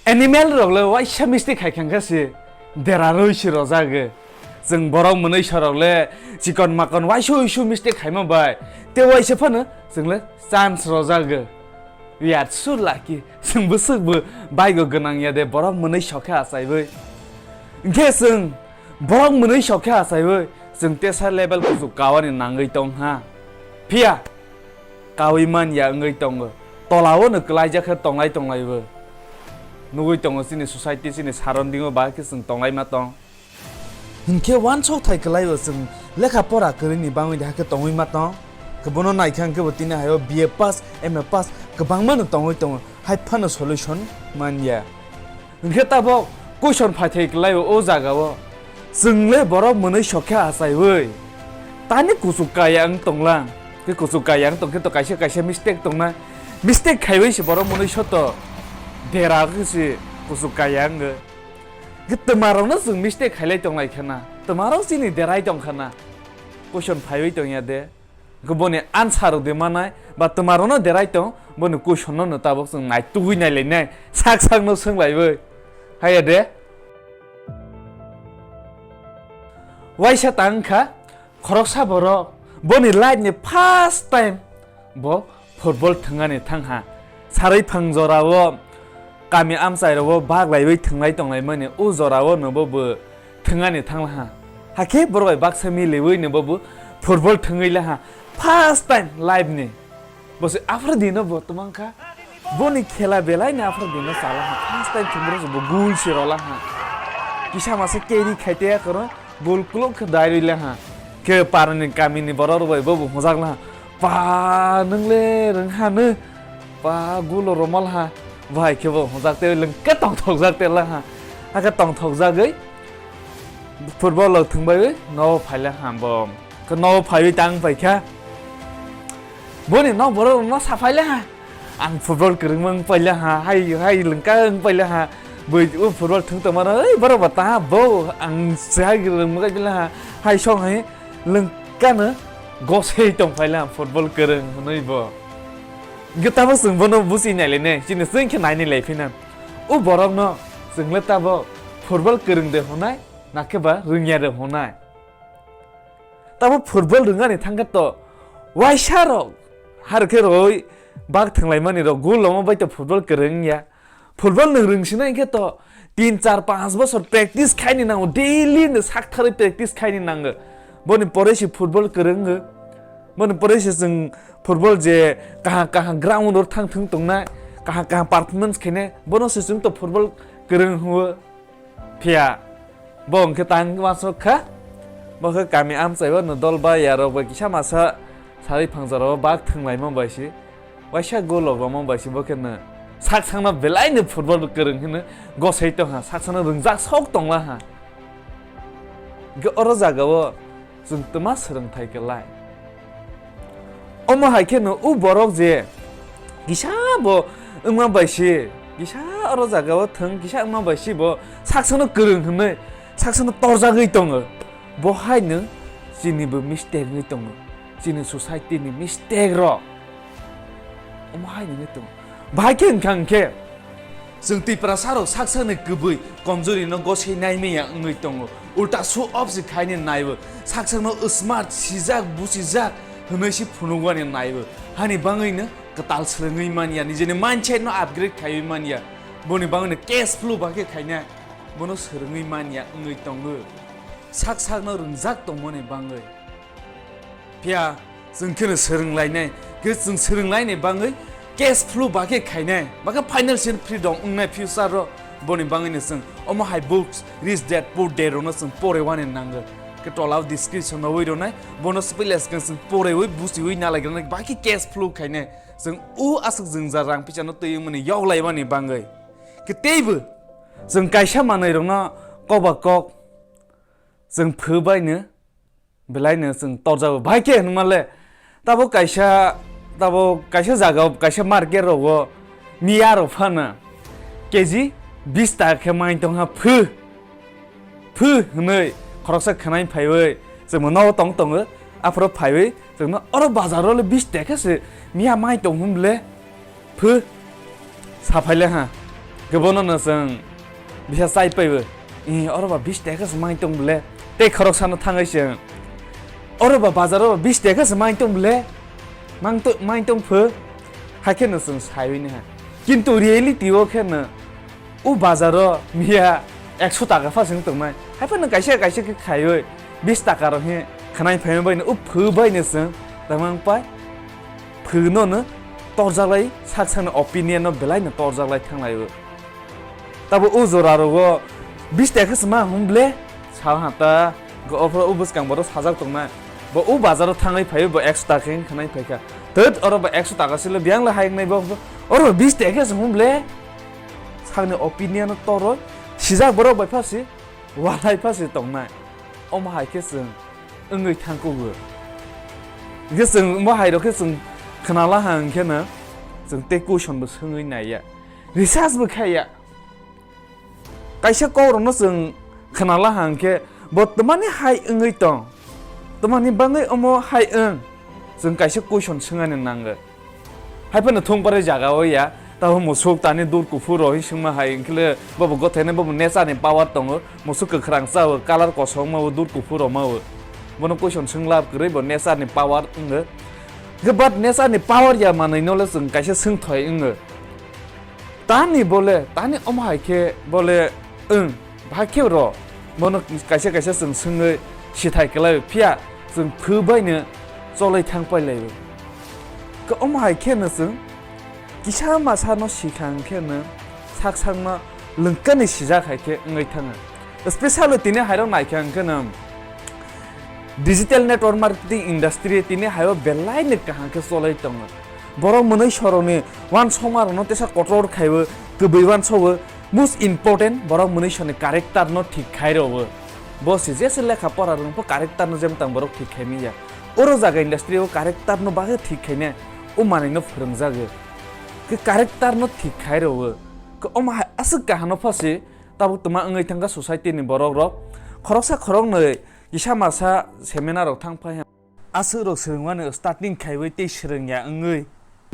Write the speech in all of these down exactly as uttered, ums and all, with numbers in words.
Animal rok le waisa mistake khai kha khe se dera rwi se rojak. Chwng borok mwnwi sorok le chikon makon waisa uisu mistake khaima bai te waisa phano chwng le chance rojak. We are so lucky. Chwng bwswk bo baigo gwnang ya de borok mwnwi sok khe achaiwi. Hwnkhe chwng borok mwnwi sok khe achaiwi chwng tesa level kuchuk kawani nangwi tong ha. Phiya kawi man ya wngwi tongo. Tola o no kwlaijak khe tonglai tonglaibo. Nugwi tongo chini society, chini surrounding o bahai khe chwng tonglai ma tong. Hinkhe uansuk thai kwlai o chwng lekha pora kwrwi ni bangwi de hakhe tongwi ma tong. Khe bono naikha hinkhe bo tini hai o B A pass, M A pass kwbangma no tongwi tongo. Hai phano solution man ya. Hinkhe tabok question phaithai kwlaio o jaga o. Chwng le borok mwnwi sok khe achaiwi. Tani kuchuk kaya wng tonglang. Khe kuchuk kaya wng tong khe to kaisa kaisa mistake tongnai. Mistake khaiwi se borok mwnwi soto. Dera khe se kuchuk kaya wng. Khe twmarokno chwng mistake khailai tonglai khana. Twmarok chini derai tong khana. Question phaiwi tong ya de. Hwnkhe boni answer rok de manai, ba twmarokno derai tong, boni question no no tabok chwng naitugwi nailainai, sak sakno swnglaibwi. Haiya de? Waisa ta wngkha, khoroksa borok, boni life ni first time bo football thwngani thangha. Sarwi phang jorao kami amchai rogo baglaiwi thwnglai tonglaimani, o jorao no bo bo thwngani thanglaha. Hakhe borok bai baksa miliwi no bo bo football thwngwi laha. First time life ni. Bo se aphra dino bo twmang kha. Boni khela belai ni aphra dino chala ha. First time thwngmoro se bo goal se rola ha. Kisa masa carry khaite ya koro. Goal klok khe dai rwi laha. Khe parni kamini borok rok bai bo bo hojak laha. Pa nung le rwng ha nw. Pa goal romal ha. Bo hai khe bo hojak te lwng khe tongthok jak te laha. Hakhe tongthok jagwi football rok thwngbai no phai laha bo. Khe no phaiwi tang pai kha. Boni nok borok rokno saphai le ha. Ang football kwrwngma wng paila ha, hai, hai lwngka wng paila ha. Bui o football thwng tongmano, "Oi, borok ba ta bo, ang se hai kwrwngma kaipila ha." Hai song hai lwngkano gosei tong paila ha football kwrwng hwnwi bo. Hwnkhe tamo chwng bono busi nailene, chini chwng khe naini laiphina. O borokno chwng le tabo football kwrwng de hwnai, nakhe ba rwngya de hwnai. Tamo football rwngani thangkhe to waisa rok harkhe roi bak thwnglaimani rok gul lomo bai to football kwrwng ya. Football nwng rwngsinai hinkhe to tin, char, panch bosor practice khaini nango, daily no saktharwi practice khaini nango. Boni pore se football kwrwngo. Boni pore se chwng football je kaham kaham ground o thang thung tongnai, kaham kaham performance khainai, bono se chwng to football kwrwng huo. Phiya bo hwnkhe tang uansuk kha, bo khe kami amchai o no dol ba ya rok bai kisa masa sarwi phang jora o bak thwnglaima bai se, waisa goal rok rwma bai se, bo khe no sak sakno belai no football kwrwng hino gosei tong ha, sak sakno rwngjak sok tong la ha. Hwnkhe oro jaga o chwng twma swrwngthai kwlai. Omo hai kheno o borok je kisa bo wngma bai se, kisa oro jaga o thwng kisa wngma bai se bo saksano kwrwng hwnwi saksano torjagwi tongo. Bo hai nwng chini bo mistake wngwi tongo, chini society ni mistake rok. Omo hai nwngwi tongo. Bahai khe wngkha hwnkhe, chwng Tiprasa rok sak sakni kwbwi komjori no gosei naimaya wngwi tongo. Ulta show off se khaini naibo. Sak sakno smart, sijak, busijak hwnwi se phunugwani naibo. Hani bangwi no kwtal swrwngwi manya, nijini mindset no upgrade khaiwi manya. Boni bangwi no cash flow bahai khe khainai. Bono swrwngwi manya wngwi tongo. Sak sakno rwngjak tongmani bangwi. Phiya chwng kheno swrwng lainai, khe chwng swrwng laini bangwi cash flow bahai khe khainai, bahai khe financial freedom wngnai future o. Boni bangwino chwng omo hai books, Rich Dad Poor Dad rokno chwng porewani nango. Khe tolao description o wi rwnai, bono swpailaskang chwng porewi buchiwi nalaigranai bahai khe cash flow khainai. Chwng o aswk jwngjal rang pisano twi wngmani yoklaimani bangwi. Khe teibo chwng kaisa manwi rokno kokba kok chwng phwbaino belaino chwng torjago. Bahai khe hwnmale, tabo kaisa, tabo kaisa jagao, kaisa market rogo miya rok phano K G bis taka khe mai tongha phw, phw hwnwi khoroksa khwnai phaiwi chwngno nogo tong tongo. Aphuru phaiwi chwngno oro bazaro le bis taka se miya mai tong hwn le. Phu, saphai le ha. Kebono no chwng bisa chai paibo. "Ih, oro ba bis taka se mai tong bole." Tei khorok sano thangai chwng, "Oro ba bazaro ba bis taka se mai tong bole. Mang to-, mai tong pho." Hakhe no chwng saiwi ni ha. Kintu reality o khe no u bazaro miya ekso taka pha chwng tongnai. Haiphano kaisa kaisa khe khaiwi bis taka rok he khnai phaima bai no u phu bai no chwng tangmang pai. Phwrwngno no torjaklai, sak sakni opinion no belai no torjaklai thanglaio. Tabo o jora rogo bis taka se ma hum ble, sal hata, go ophro o bwskang borok sajak tongnai. Bo o bazaro thangwi phaio, bo ekso taka wng khanai phaikha. Tet oro bo ekso taka silo biyang le hai wngnai bo, oro bis taka se hum ble. Sakni opinion no toroi, sijak borok bai phasi, walai phasi tongnai. Omo hai khe chwng wngwi thangkugo. Hingkhe chwng omo hai rok khe chwng khnala ha hwnkhe no chwng tei question bo swngwi naiya, research bo khaiya. Kaisa kok rokno chwng khnala ha hwnkhe bo twmani hai wngwi tong, twmani bangwi omo hai wng, chwng kaisa question swngani nango. Haiphano thung pare jaga o ya, tabo musuk tani dur kuphur rok hin swngma hai, hwnkhe le bobo gothainai, bobo nature ni power tongo, musuk kwkhrang chao, colour kosom mao, dur kuphur rok mao. Bono question swng lab kwrwi, bo nature ni power wngo. Hwnkhe but nature ni power ya manwi no le chwng kaisa swngthoi wngo. Tani bole, tani omo hai khe bole wng. Bahai khe rw, bono kaisa kaisa chwng swngwi sithai kwlai, phiya chwng phwbaino cholai thang pailaiwi. Khe omo hai kheno chwng kisa masano sikha hwnkhe no sak sakno lwngkani sijak hai khe wngwi thango. Specially tini hairok naikha hwnkhe no digital network marketing industry tini haio belaino kaham khe cholai tongo. Borok mwnwi soroni uansukmarokno tesa kotor khaiwi kwbwi uansogo. Most important, borok mwnwi soni character no thik khai rwo. Bo se jese lekha pora rwngpho character no jemtang borok thik khai manya. Oro jaga industry o character no bagwi thik khainai o manwi no phwrwngjago. Khe character no thik khai rwo. Khe omo hai aswk kaham no phasi tabuk twma wngwi thangkha society ni borok rok. Khoroksa khoroknwi kisa masa seminar rok thang phai. Aswk rok swrwngmani starting khaiwi tei swrwngya wngwi.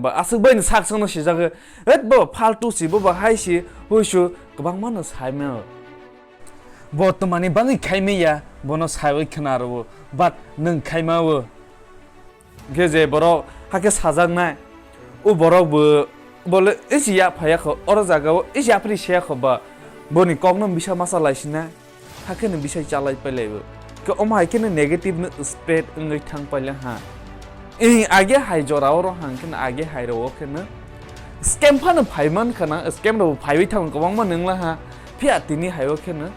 Ba aswk bai ni sak songno sijagwi, "Et bo faltu si, bo ba hai si, hui su," kwbangma no saimano. Bo twmani bangwi khaimaya, bono saiwi khna rwo, but nwng khaima o. Hwnkhe je borok hakhe sajaknai, o borok bo bole isi ya phaiya kho, oro jaga o isi aphri siya kho ba, boni kokno bisa masa laisinai. Hakhe no bisai chalai pailaibo. Khe omo hai kheno negative no spread wngwi thang paila ha. Ih, age hai jora oro hang kheno age hai rok kheno scam phano phai man khana, scam rok phaiwi thang kwbangma nungla ha. Phiya tini hai o kheno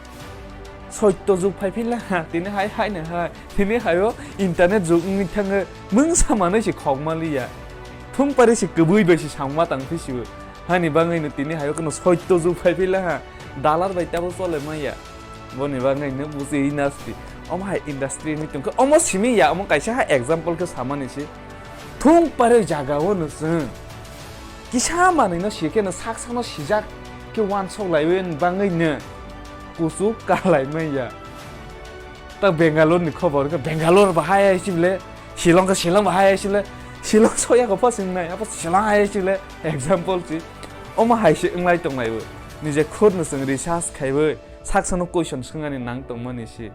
soitto jug phai phila ha. Tini hai hai no hai. Tini hai o internet jug wngwi thango. Mungsa manwi se khok maliya. Thung pari se kwbwi bai se samma tang phisibo. Hani bangwi no tini hai o kheno soitto jug phai phila ha. Dalar bai tabo chole maya. Boni bagwi no buji nasti. Omo hai industry ni tongkhe omo simi ya, omo kaisa ha example khe samani se. Thung pare jaga o no chwng kisa manwi no si khe no sak sak no sijak khe uansuk laiwi bagwi no kuchuk kalai manya. Ta Bangalore ni khobor khe Bangalore bahai hai si bile, Shillong khe Shillong bahai hai si bile, Shillong soya kho pha sing nai, apa Shillong hai hai si bile, example si. Omo hai se wnglai tong laibo. Nije khud no chwng research khaiwi. Saksa no question swngani nang tongmani si.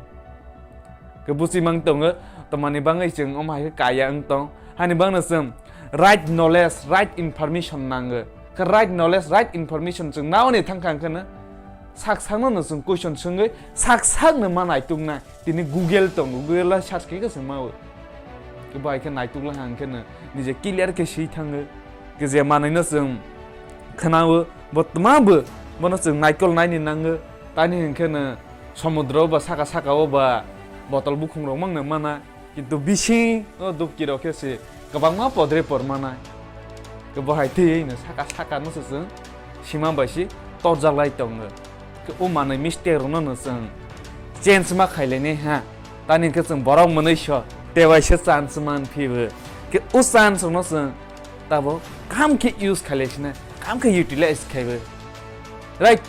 Khe buchimang tongo, tongmani bangwi chwng omo hai khe kaya wng tong. Hani bangno chwng right knowledge, right information nango. Khe right knowledge, right information chwng naoni thangkha hwnkhe no sak sakno no chwng question swngwi sak sakno ma naituknai. Tini Google tongo, Google o search khe khe chwng mao. Khe bai khe naitukla hang khe no nije clear khe swi thango. Khe je manwi no chwng khwnao, bo twma bo, bono chwng naikol naini nango. Tani hwnkhe no somudro ba saka saka o ba botol bukhung rok mangno mana, kintu bising o dupki rok khe se kwbangma podre por mana. Khe bo hai twi no saka saka no se chwng sima bai si torjak lai tongo. Khe o manwi mistake rok no no chwng change ma khai lainai ha. Tani hwnkhe chwng borok mwnwi so tewaisa chance man phibo. Khe o chance rok no chwng tabo kaham khe use khailai sina, kaham khe utilize khaibo. Right?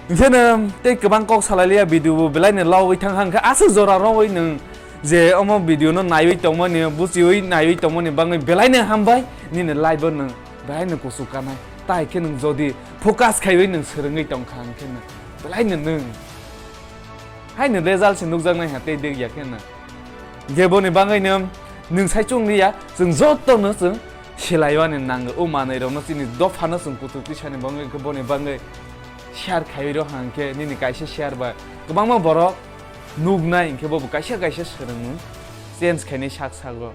Hwnkhe no tei kwbang kok salai liya, video bo belai no logwi thang hang khe aswk jora rogwi nwng je omo video no naiwi tongmani, buchiwi naiwi tongmani bangwi belai no hambai, nini life o nwng belai no kuchuk kanai. Tai khe nwng jodi focus khaiwi nwng swrwngwi tongkha hwnkhe no belai no nwng haino result se nukjaknai ha tei dek ya khe no. Hinkhe boni bagwi no nwng sai chungliya, chwng joto no chwng selaiwani nango. O manwi rokno chini dophano chwng kuchuk tisani bagwi, hinkhe boni bagwi share khaiwi rw hwnkhe nini kaisa share bai kwbangma borok nuknai, hinkhe bobo kaisa kaisa swrwngmung change khainai sak sago.